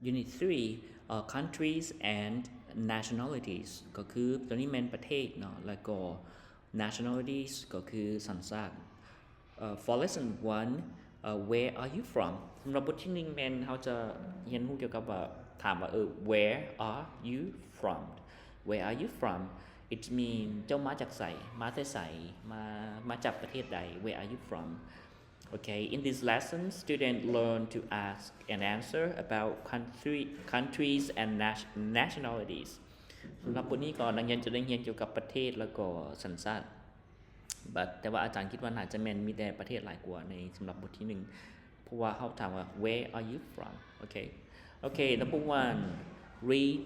Unit three, uh, countries and nationalities ກໍຄືຕົວນີ້ແມ່ນປະເທດເນາະ ແລ້ວກໍ nationalities ກໍຄືສັນຊາດ. Uh, for lesson one, uh, where are you from? ສຳລັບບົດທີໜຶ່ງແມ່ນເຮົາຈະຮຽນຮູ້ກ່ຽວກັບວ່າ ຖາມວ່າ ເອີ where are you from? Where are you from? It mean ເຈົ້າມາຈາກໃສ? ມາແຕ່ໃສ? ມາ ມາຈາກປະເທດໃດ? Where are you from? Okay, in this lesson, students learn to ask and answer about country, countries and nat-, nationalities. ສຳລັບບົດນີ້ກໍນັກຮຽນຈະໄດ້ຮຽນກ່ຽວກັບປະເທດ ແລ້ວກໍສັນຊາດ. But ແຕ່ວ່າອາຈານຄິດວ່າໜ້າຈະແມ່ນມີແຕ່ປະເທດຫຼາຍກວ່າໃນສຳລັບບົດທີໜຶ່ງ ເພາະວ່າເຮົາຖາມວ່າ Where are you from? Okay. Okay, number one, read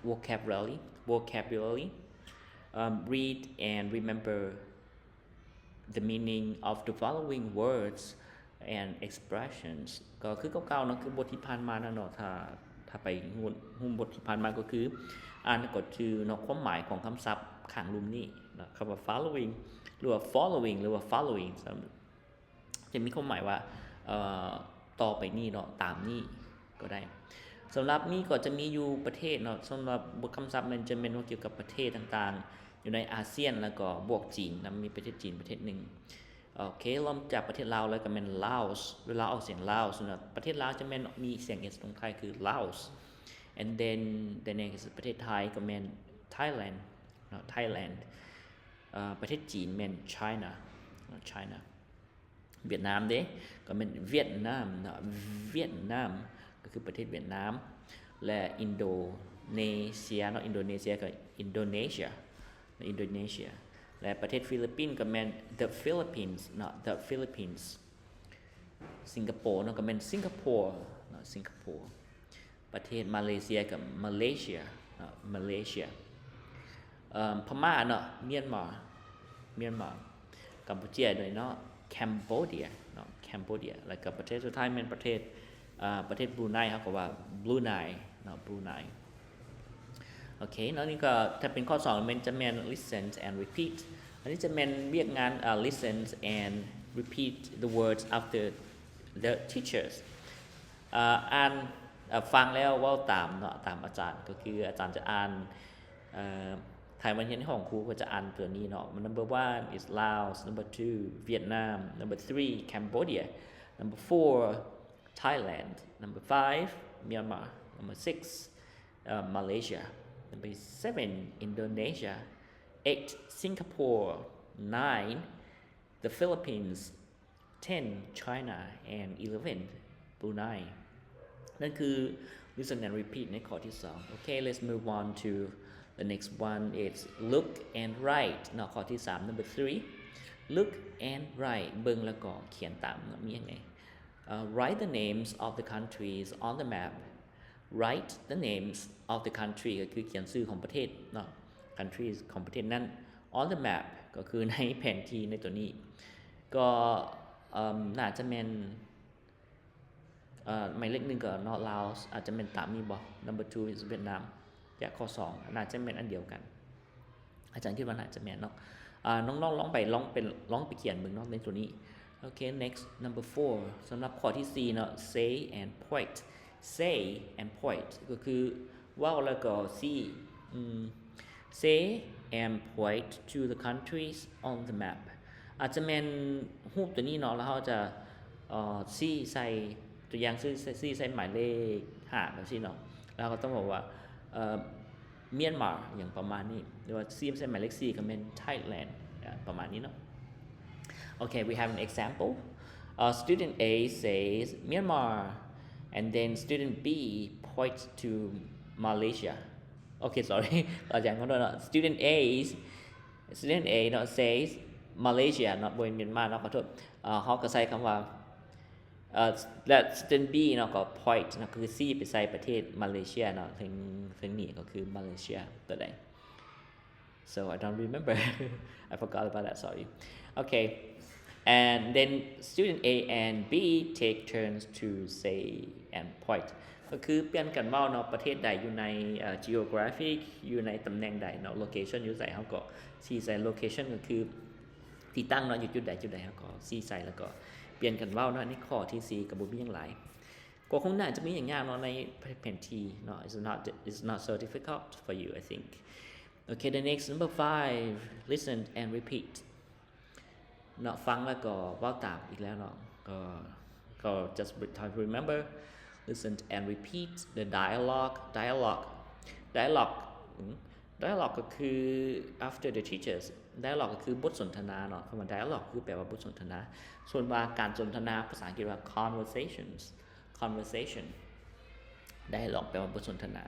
vocabulary, vocabulary. Um, read and remember the meaning of the following words and expressions. ກໍຄືເກົ່າໆເນາະ ຄືບົດທີ່ຜ່ານມານັ້ນເນາະ ຖ້າ ຖ້າໄປຮູ້ ຮູ້ບົດທີ່ຜ່ານມາກໍຄື ອ່ານແລ້ວກໍຈື່ເນາະ ຄວາມໝາຍຂອງຄຳສັບຂ້າງລຸ່ມນີ້ເນາະ ຄຳວ່າ following ຫຼືວ່າ following ຫຼືວ່າ following ຈະມີຄວາມໝາຍວ່າ ເອີ ຕໍ່ໄປນີ້ເນາະ ຕາມນີ້ກໍໄດ້. ສຳລັບນີ້ກໍຈະມີຢູ່ປະເທດເນາະ ສຳລັບບົດຄຳສັບແມ່ນຈະແມ່ນວ່າກ່ຽວກັບປະເທດຕ່າງໆ ຢູ່ໃນອາຊຽນ ແລ້ວກໍບວກຈີນນຳ ມີປະເທດຈີນປະເທດໜຶ່ງ. ໂອເຄ ເລີ່ມຈາກປະເທດລາວເລີຍ ກໍແມ່ນ Laos ເວລາອອກສຽງ Laos ເນາະ ປະເທດລາວຈະແມ່ນມີສຽງ S ລົງທ້າຍຄື Laos. And then the next ປະເທດໄທກໍແມ່ນ Thailand ເນາະ Thailand. ເອີ ປະເທດຈີນແມ່ນ China ເນາະ China. ຫວຽດນາມເດ້ ກໍແມ່ນຫວຽດນາມເນາະ ຫວຽດນາມ ກໍຄືປະເທດຫວຽດນາມ ແລະ ອິນໂດເນເຊຍເນາະ ອິນໂດເນເຊຍກໍ Indonesia ເນາະ Indonesia ແລະ ປະເທດຟີລິບປິນກໍແມ່ນ The Philippines ເນາະ The Philippines. ສິງກະໂປເນາະ ກໍແມ່ນ Singapore ເນາະ Singapore. ປະເທດມາເລເຊຍກັບ Malaysia ເນາະ Malaysia. ເອີ ພະມ້າເນາະ Myanmar Myanmar. ກຳປູເຈຍດ້ວຍເນາະ Cambodia ເນາະ Cambodia. ແລ້ວກໍປະເທດສຸດທ້າຍແມ່ນປະເທດ ເອີ ປະເທດບຣູໄນ ເຮົາກໍວ່າ Brunei ເນາະ Brunei. ໂອເຄເນາະ ນີ້ກໍຖ້າເປັນຂໍ້ສອງແມ່ນຈະແມ່ນ listen and repeat. ອັນນີ້ຈະແມ່ນວຽກງານ ເອີ listen and repeat the words after the teachers. ເອີ ອ່ານ ເອີ ຟັງແລ້ວເວົ້າຕາມເນາະ ຕາມອາຈານ ກໍຄືອາຈານຈະອ່ານ ເອີ ຖ້າມັນຮຽນໃນຫ້ອງຄູກໍຈະອ່ານຕົວນີ້ເນາະ number one is Laos, number two Vietnam, number three Cambodia, number four Thailand, number five Myanmar, number six, ເອີ Malaysia, number seven Indonesia, eight Singapore, nine the Philippines, ten China and eleven Brunei. ນັ້ນຄື listen and repeat ໃນຂໍ້ທີສອງ. Okay, let's move on to the next one. It's look and write ເນາະ ຂໍ້ທີສາມ number three. Look and write ເບິ່ງແລ້ວກໍຂຽນຕາມເນາະ ມີຫຍັງແດ່? ເອີ write the names of the countries on the map. Write the names of the country ກໍຄືຂຽນຊື່ຂອງປະເທດເນາະ countries ຂອງປະເທດນັ້ນ on the map ກໍຄືໃນແຜນທີ່ໃນຕົວນີ້ ກໍ ເອີ ໜ້າຈະແມ່ນ ເອີ ໝາຍເລກໜຶ່ງກໍເນາະ Laos ອາດຈະແມ່ນຕາມນີ້ບໍ່? Number two is Vietnam ຈາກຂໍ້ສອງ ໜ້າຈະແມ່ນອັນດຽວກັນ. ອາຈານຄິດວ່າໜ້າຈະແມ່ນເນາະ. ອາ ນ້ອງໆລອງໄປ ລອງເປັນ ລອງໄປຂຽນເບິ່ງເນາະໃນຕົວນີ້. Okay, next, number four. ສຳລັບຂໍ້ທີສີ່ເນາະ say and point. Say and point ກໍຄືເວົ້າແລ້ວກໍຊີ້. ອືມ say and point to the countries on the map. ອາດຈະແມ່ນຮູບຕົວນີ້ເນາະ ແລ້ວເຮົາຈະ ເອີ ຊີ້ໃສ່ ຕົວຢ່າງ ຊີ້ໃສ່ ຊີ້ໃສ່ໝາຍເລກຫ້າຈັ່ງຊີ້ເນາະ ແລ້ວເຮົາກໍຕ້ອງບອກວ່າ ເອີ Myanmar ຫຍັງປະມານນີ້ ຫຼືວ່າຊີ້ໃສ່ໝາຍເລກສີ່ກໍແມ່ນ Thailand ອາ ປະມານນີ້ເນາະ. Okay, we have an example. Uh, student A says Myanmar, and then student B points to Malaysia. Okay, sorry. ອາຈານຂໍໂທດເນາະ. Student A, student A ເນາະ says Malaysia ເນາະ ບໍ່ແມ່ນ Myanmar ເນາະ ຂໍໂທດ. ເອີ ເຮົາກໍໃຊ້ຄຳວ່າ ເອີ ແລະ student B ເນາະ ກໍ point ເນາະ ກໍຄືຊີ້ໄປໃສ່ປະເທດມາເລເຊຍເນາະ ເທິງ ເທິງນີ້ກໍຄືມາເລເຊຍຕົວໃດ. So I don't remember. I forgot about that, sorry. Okay. And then student A and B take turns to say and point. ກໍຄືປ່ຽນກັນເວົ້າເນາະ ປະເທດໃດຢູ່ໃນ ເອີ geographic ຢູ່ໃນຕຳແໜ່ງໃດເນາະ location ຢູ່ໃສ ເຮົາກໍຊີ້ໃສ່ location ກໍຄືທີ່ຕັ້ງເນາະ ຢູ່ຈຸດໃດຈຸດໃດ ເຮົາກໍຊີ້ໃສ່ ແລ້ວກໍປ່ຽນກັນເວົ້າເນາະ. ໃນຂໍ້ທີສີ່ກໍບໍ່ມີຫຍັງຫຼາຍ. ກໍຄົງໜ້າຈະມີຫຍັງຍາກເນາະ ໃນແຜນທີ່ເນາະ. It's not, it's not so difficult for you, I think. Okay, the next, number five, listen and repeat. ເນາະ ຟັງແລ້ວກໍເວົ້າຕາມອີກແລ້ວເນາະ. ກໍ ກໍ just try to remember, listen and repeat the dialogue. Dialogue, dialogue, dialogue ກໍຄື after the teachers. Dialogue ກໍຄືບົດສົນທະນາເນາະ. ຄຳວ່າ dialogue ຄືແປວ່າບົດສົນທະນາ. ສ່ວນວ່າການສົນທະນາ ພາສາອັງກິດວ່າ conversations, conversation. Dialogue ແປວ່າບົດສົນທະນາ.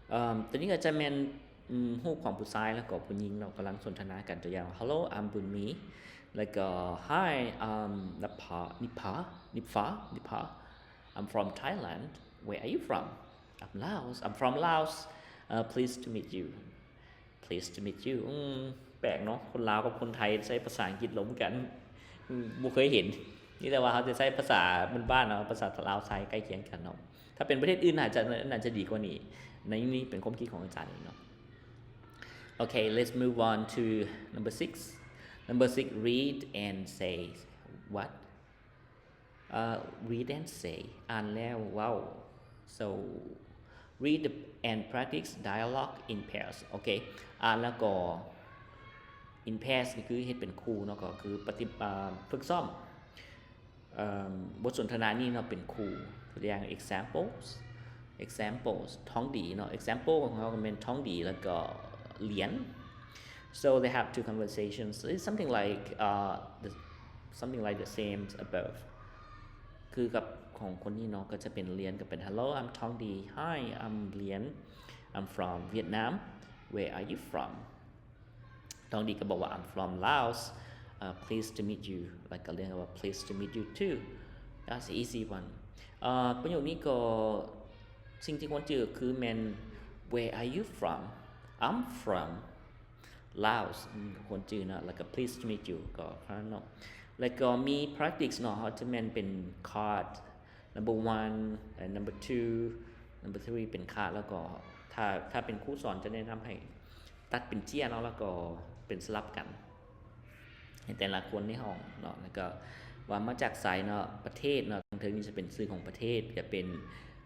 ເອີ ຕົວນີ້ກໍຈະແມ່ນ ອືມ ຮູບຂອງຜູ້ຊາຍແລ້ວກໍຜູ້ຍິງເນາະ ກຳລັງສົນທະນາກັນ. ຕົວຢ່າງ Hello, I'm Bunmi. ແລ້ວກໍ Hi, I'm Nipha, Nipha, Nipha, Nipha. I'm from Thailand. Where are you from? I'm Laos. I'm from Laos. Uh, pleased to meet you. Pleased to meet you. ອືມ ແປກເນາະ ຄົນລາວກັບຄົນໄທໃຊ້ພາສາອັງກິດລົມກັນ. ອືມ ບໍ່ເຄີຍເຫັນ. ມີແຕ່ວ່າເຮົາຈະໃຊ້ພາສາບ້ານໆເນາະ ພາສາລາວໄທໃກ້ຄຽງກັນເນາະ. ຖ້າເປັນປະເທດອື່ນໜ້າຈະ ໜ້າຈະດີກວ່ານີ້. ໃນນີ້ເປັນຄວາມຄິດຂອງອາຈານເອງເນາະ. Okay, let's move on to number six. Number six, read and say what? Uh, read and say, ອ່ານແລ້ວເວົ້າ. So, read and practice dialogue in pairs. ໂອເຄ ອ່ານແລ້ວກໍ in pairs ກໍຄືເຮັດເປັນຄູ່ເນາະ ກໍຄືປະຕິ ເອີ່ມ ຝຶກຊ້ອມ ເອີ່ມ ບົດສົນທະນານີ້ເນາະ ເປັນຄູ່. ຕົວຢ່າງ examples, examples ທອງດີເນາະ. Example ຂອງເຮົາກໍແມ່ນທອງດີ ແລ້ວກໍຫຼຽນ. So they have two conversations. It's something like, uh, the, something like the same above. ຄືກັບຂອງຄົນນີ້ເນາະ ກໍຈະເປັນຫຼຽນ ກໍເປັນ Hello, I'm Thongdi. Hi, I'm Lian. I'm from Vietnam. Where are you from? ທອງດີກໍບອກວ່າ I'm from Laos. Uh, pleased to meet you. ແລ້ວກໍຫຼຽນກໍວ່າ Pleased to meet you too. That's the easy one. ເອີ່ ປະໂຫຍກນີ້ກໍ ສິ່ງທີ່ຄວນຈື່ຄືແມ່ນ Where are you from? I'm from Laos. ອືມ ຄວນຈື່ເນາະ. ແລ້ວກໍ Pleased to meet you ກໍເທົ່ານັ້ນເນາະ. ແລ້ວກໍມີ practice ເນາະ ເຮົາຈະແມ່ນເປັນ card number one and number two, number three ເປັນ card ແລ້ວກໍ ຖ້າ ຖ້າເປັນຄູສອນຈະແນະນຳໃຫ້ຕັດເປັນເຈ້ຍເນາະ ແລ້ວກໍເປັນສະຫຼັບກັນ ໃຫ້ແຕ່ລະຄົນໃນຫ້ອງເນາະ. ແລ້ວກໍວ່າມາຈາກໃສເນາະ ປະເທດເນາະ ທາງເທິງນີ້ຈະເປັນຊື່ຂອງປະເທດ ຈະເປັນ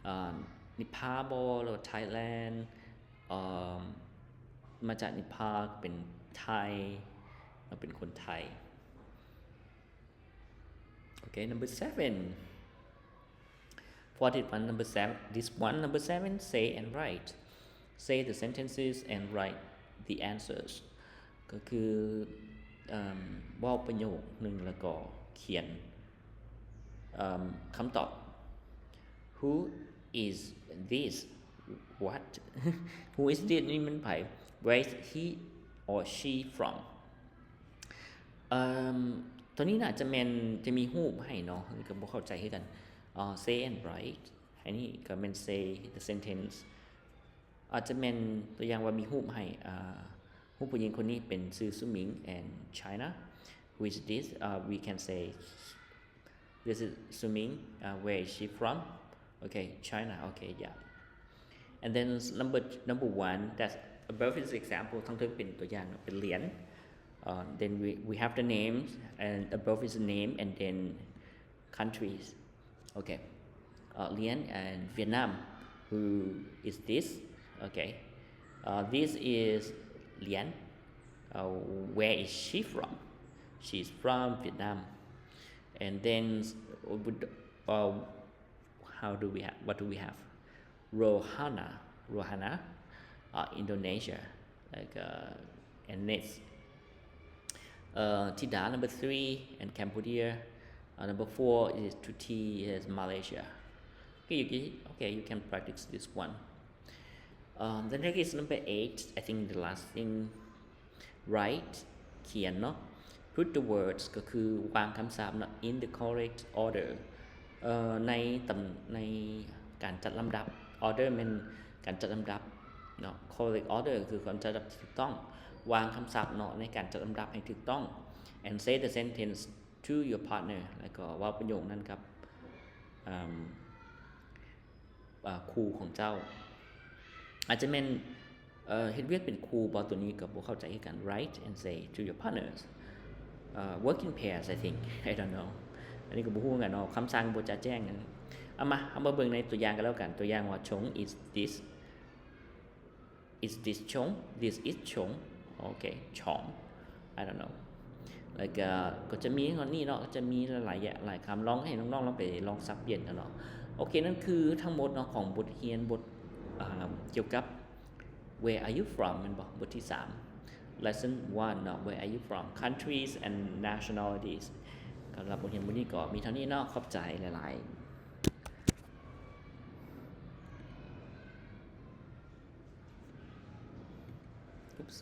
ເອີ່ Nepal ບໍ ຫຼືວ່າ Thailand. ເອີ່ມ ມາຈາກ Nepal ເປັນໄທເນາະ ເປັນຄົນໄທ. Okay, number seven. For this one, number seven, this one, number seven, say and write. Say the sentences and write the answers. ກໍຄື ເອີ່ມ ເວົ້າປະໂຫຍກໜຶ່ງ ແລ້ວກໍຂຽນ ເອີ່ມ ຄຳຕອບ. Who is this? What? Who is this? ນີ້ມັນໃຜ? Where is he or she from? ເອີ່ມ ຕົວນີ້ໜ້າຈະແມ່ນ ຈະມີຮູບໃຫ້ເນາະ ອັນນີ້ກໍບໍ່ເຂົ້າໃຈຄືກັນ. ເອີ່ say and write ອັນນີ້ກໍແມ່ນ say the sentence. ອາດຈະແມ່ນ ຕົວຢ່າງວ່າມີຮູບໃຫ້ ເອີ່ ຮູບຜູ້ຍິງຄົນນີ້ເປັນຊື່ Suming and China. Who is this? Uh, we can say, This is Suming. Uh, where is she from? Okay, China. Okay, yeah. And then number, number one, that's above is example. ທາງເທິງເປັນຕົວຢ່າງເນາະ ເປັນຫຼຽນ. Uh, then we, we have the names, and above is the name, and then countries. Okay. Uh, Lian and Vietnam. Who is this? Okay. Uh, this is Lian. Uh, where is she from? She's from Vietnam. And then, uh, how do we have, what do we have? Rohana, Rohana, uh, Indonesia, like, uh, and next, uh, Tida, number three, and Cambodia, uh, number four is Tuti, is Malaysia. Okay, you can, okay, you can practice this one. Um, the next is number eight, I think the last thing. Write ຂຽນເນາະ. Put the words ກໍຄືວາງຄຳສັບເນາະ in the correct order. ເອີ ໃນຕຳ ໃນການຈັດລຳດັບ. Order ແມ່ນການຈັດລຳດັບເນາະ. Correct order ຄືການຈັດລຳດັບທີ່ຖືກຕ້ອງ. ວາງຄຳສັບເນາະ ໃນການຈັດລຳດັບໃຫ້ຖືກຕ້ອງ. And say the sentence to your partner ແລ້ວກໍເວົ້າປະໂຫຍກນັ້ນກັບ ເອີ ອ່າ ຄູ່ຂອງເຈົ້າ. ອາດຈະແມ່ນ ເອີ ເຮັດວຽກເປັນຄູ່ບໍ ຕົວນີ້ກໍບໍ່ເຂົ້າໃຈຄືກັນ. Write and say to your partners, uh, work in pairs, I think. I don't know. ອັນນີ້ກໍບໍ່ຮູ້ຄືກັນເນາະ ຄຳສັ່ງບໍ່ຈະແຈ້ງ. ເອົາມາ ເຮົາມາເບິ່ງໃນຕົວຢ່າງກັນແລ້ວກັນ. ຕົວຢ່າງວ່າ Chong is this, is this Chong? This is Chong. ໂອເຄ Chong, I don't know. ແລ້ວກໍ ກໍຈະມີເທົ່ານີ້ເນາະ, ກໍຈະມີຫຼາຍໆ ຫຼາຍຄຳ. ລອງໃຫ້ນ້ອງໆ ລອງໄປລອງສັບປ່ຽນກັນເນາະ. ໂອເຄ ນັ້ນຄືທັງໝົດເນາະ ຂອງບົດຮຽນບົດ ອ່າ ກ່ຽວກັບ Where are you from? ແມ່ນບໍ່? ບົດທີສາມ Lesson one ເນາະ Where are you from? Countries and nationalities. ສຳລັບບົດຮຽນມື້ນີ້ກໍມີເທົ່ານີ້ເນາະ. ຂອບໃຈຫຼາຍໆ. Oops.